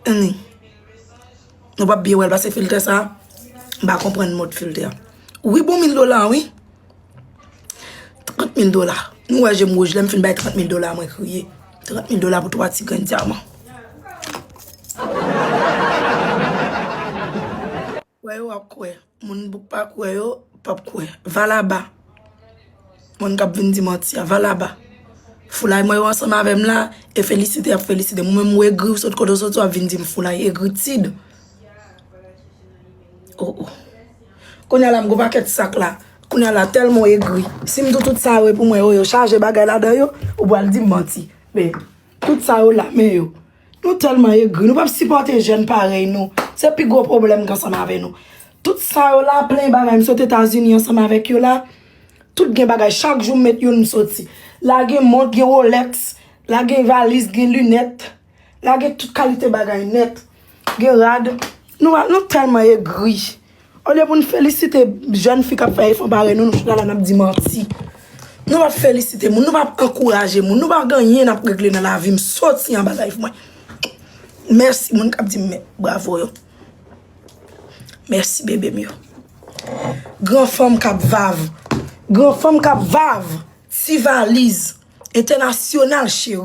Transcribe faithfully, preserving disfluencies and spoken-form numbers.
Anni. Nou p ap byen wè l pase filtè sa. M pa konprann mòd filtè a. Wi, bon mil dola, wi. Trant mil dola. Nou wè je m wouj, lè m fin bay trant mil dola, mwen kriye. Trant mil dola pou twa ti grenn dyaman. Wè yo ap kwè. Moun pou pa kwè yo, p ap kwè. Va laba. Moun k ap vin di manti a, va laba. Foulay mwen yo ansanm avè m la, e felisite y ap felisite m. Ou menm ou egri, ou sot kote w soti, w ap vin di m foulay egritid. Oh, oh. Kounye a la, m gon pakèt sak la. Kounye a la, tèlman w egri. Si m di w tout sa yo e pou mwen, yo, yo chaje bagay ladan yo, ou pral di m manti. Men, tout sa yo la, men yo. Nou tèlman egri, nou p ap sipòte jèn parèy nou. Se pi gwo pwoblèm k ansanm avè nou. Tout sa yo la, plen bagay, m sot Etazini ansanm avèk yo la. Tout gen bagay, chak jou m met youn m soti. La gen mont, gen Rolex, la gen valiz, gen linèt. La gen tout kalite bagay nèt. Gen rad. Nou, nou tèlman egri. Olye pou n felisite jèn fi k ap fè efò parèy nou, nou chita la n ap di manti. Nou p ap felisite moun, nou p ap ankouraje moun, nou p ap gen anyen n ap regle nan lavi m soti anba live mwen. Mèsi moun k ap di m bravo yo. Mèsi bebe m yo. Gran fanm k ap vav. Gran fanm k ap vav. Ti valiz. Entènasyonal cheri.